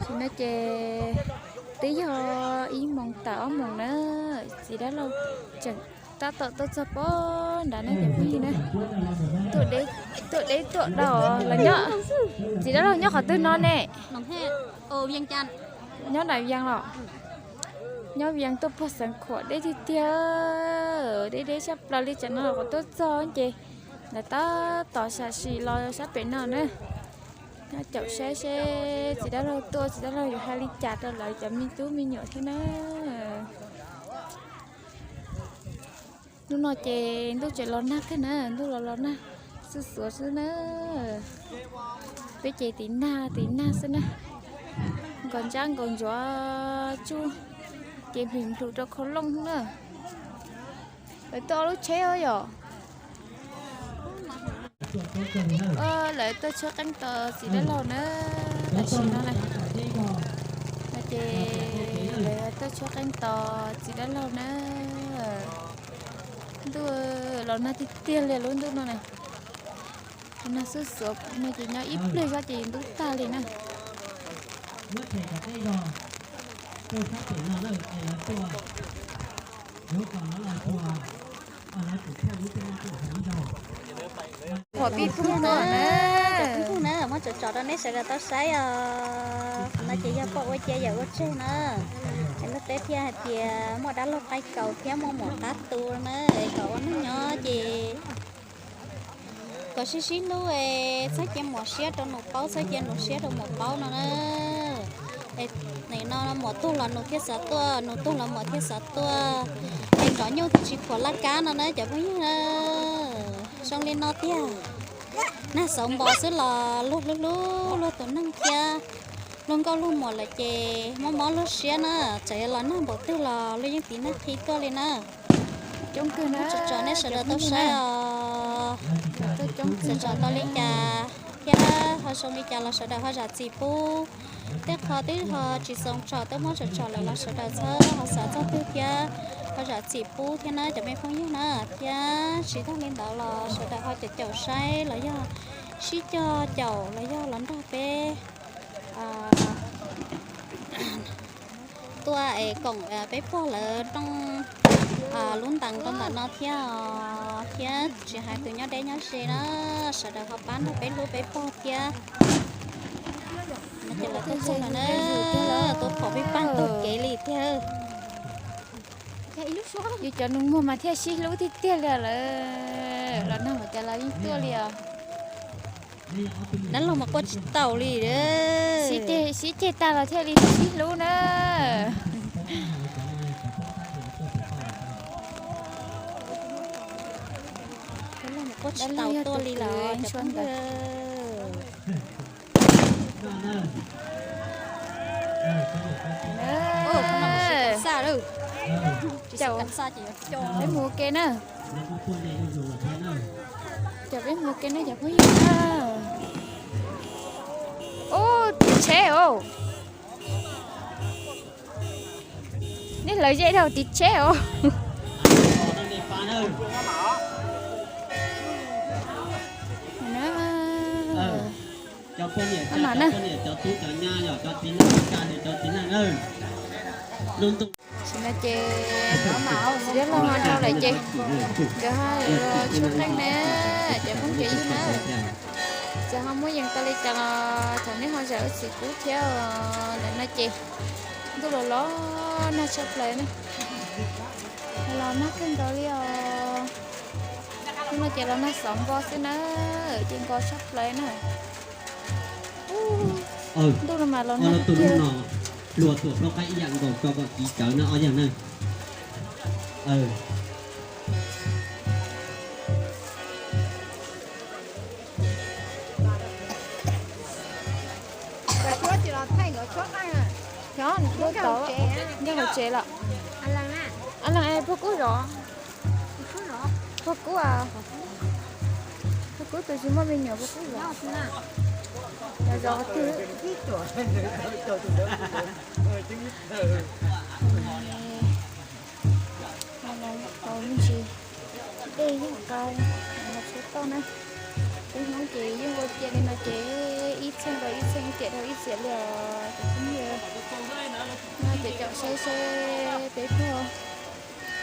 No ces twb yog ib moos tawm ob moos na, txiv dab laug tseem tab tom tuaj txog pem nrad na cov phooj ywg na. Tuaj deb, tuaj deb tuaj dau los nyob. Txiv dab laug nyob qhov twg no ne? Nyob Nais Vias los? Nyob Vias tuaj puag Xeev Khuam deb tiag tiag, deb deb sab plaws li. Tsam no los kuv tuaj txog ces lawv tab tom sam sim los sab pem no na. Nyob caum saib seb txiv dab laug tuaj, txiv dab laug yuav hais li cas rau lawv cov me tub me nyuam thiab na. Hnub no ces ntuj tseem los nag kawg na, ntuj los los nag xuj xuav xwb na. Peb ces tiv nag tiv nag xwb na. Nkaus ntsab nkaus ntsuav tsuj ces nplim nplus rau khau looj xwb na. Lawv tuaj ob lub tsheb os yom. Lawv tuaj tsheb qeeb tos txiv dab laug na. Tam sim no na, no ces lawv tuaj tsheb qeeb tos txiv dab laug na. Ntuj los nag tiag tiag li lub ntuj no na. Nag xuj xuav no ces nyob ib pliag zog ces ntub tag li na. Pom pib phooj no na, cov phooj na, muab tsom tsom rau neb sawv daws tau saib os. Qhov no ces yog poj ua cia yawm ua tseg na. Es luag teb thiaj hais tias muaj dab laug qaij kaus thiab muaj muam qab tu na, es kom ua neej nyob ces kom sib sib hlub es txhob cia muam siab rau nus paub, txhob cia nus siab rau muam paub no na. Es nim no muam tuag los nus thiaj xav tuaj, nus tuag los muam thiaj xav tuaj. Es nrov nyuj twb tsis phuam laj kab no na cov phooj ywg na. Zoo li no tiag, nag xauv npo xwb los luag hlub hlub luag tus neeg thiab luag nkauj luag muam lawm ces mob mob luag siab na. Txawm yog los nag npaum twg los luag yeej tiv nag qhi tuaj li na. Coob kawg na, tsom tsom nej sawv daws tau saib os. Tsom tsom tau li cas thiab ho zoo li cas los sawv daws ho zam txim pub. Tej qho twb ho tsis xoo tsom twb muab tsom tsom lawm los sawv daws txhob ho xav txog twg thiab ho zam txim pub thiab na cov me phooj ywg na. Thiab tsis tag li ntawd los sawv daws ho caum caum saib los yog sib cog caum los yog los nrog peb tuaj es koom peb pog lawv rooj lub ntees rau ntawm no thiab os. Thiab tsis hais tus nyob deb nyob ze na, sawv daws ho pab nrog peb hlub peb pog thiab. No ces lawv tuaj txog lawm na, tuaj phom pib paj tuaj kev li tiag. Yus cov nus muag mas thiaj sib hlub tiag tiag li lawm. Los nag mas cas los yeej tuaj li os. Dab laug mas quaj tsis taus li. Sib ceg tag los thiaj li sib hlub na. Dab laug mas quaj tsis taus tuaj li los cov phooj ywg. Caum peb mus ua ke na. Caum peb mus ua ke na cov phooj ywg na. Ub, tiv tsheb os. Nej hlawv zej dhau tiv tsheb os. Tam sim no ces cov mam txiv dab laug ho dhau lawm ces nkawd ho yuav los tshuab qeej na, cov phooj cov ywg na. Txawm ho muaj yees tau li cas los thov nej ho zam lub txim pub thiab os. Ntawm no ces ntuj los los nag tshaj plaws na. Los nag kawg nkaus li os. Hnub no ces los nag xov npo xwb na, ces nko tshaj plaws na. Ntuj no mas los nag tiag. Luag tuam rau qaib ib yam nkaus tso kom kiv cawv na ob yam na. Nyob hauv tsev lawm. Puag kub zov. Puag kub, puag kub tus tsis muaj me nyuam puag kub zov. Zov qhov twg? Tau me ntsis dej yeej qab los tshuab toj na. Peb Hmoob ces yeej ua cia li no ces ib txheej rau ib txheej, ib tiam rau ib tiam li os. Saib seb peb pog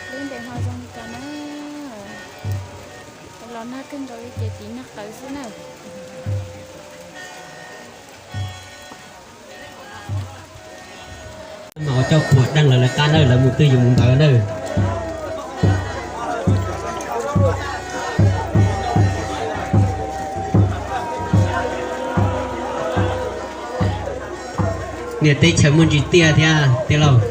lub npe ho zoo li cas na. Los nag kawg nkaus li ces tiv nag qawv xwb na. Mas ua coj phuam deej lawv lawv qab na, lawv mus twg yus mus ntawd na. Niam teb chaws muaj ntsis tiaj thiab tij laug.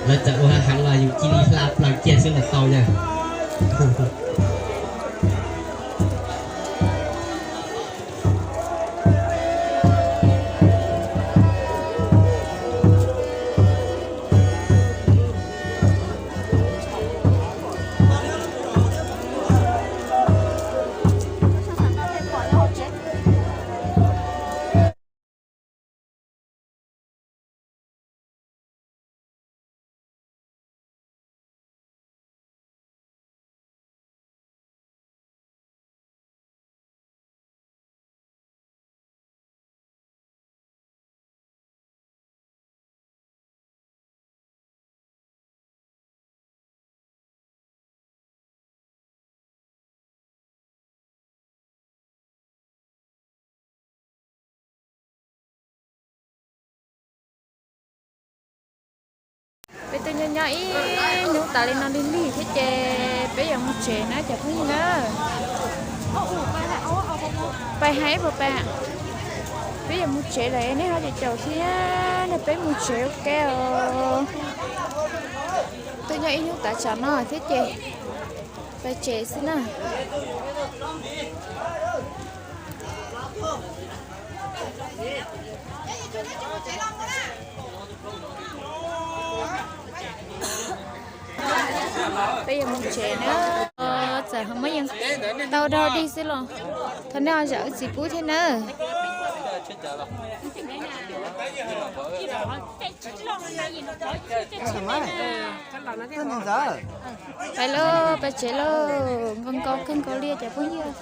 Lawv txawm ua heev los yus cia li hla plaws kiag xwb los tau yawg. Peb twb nyob nyob ib hnub tas li no lig lig thiab ces peb yuav mus tsev na cov phooj ywg na. Pais hais puas pais? Peb yuav mus tsev lawm nej ho caum caum thiab na, peb mus tsev ua ke os. Twb nyob ib hnub tas tsam no thiab ces pais tsev xwb na. Peb yuav mus tsev na. Txawm ho muaj yeej tau dog dig xwb los thov nej zam wb txiv pub thiab nawb. Pais lauj, pais tsev lauj, nkaus nkaus kawg nkaus li cov phooj ywg.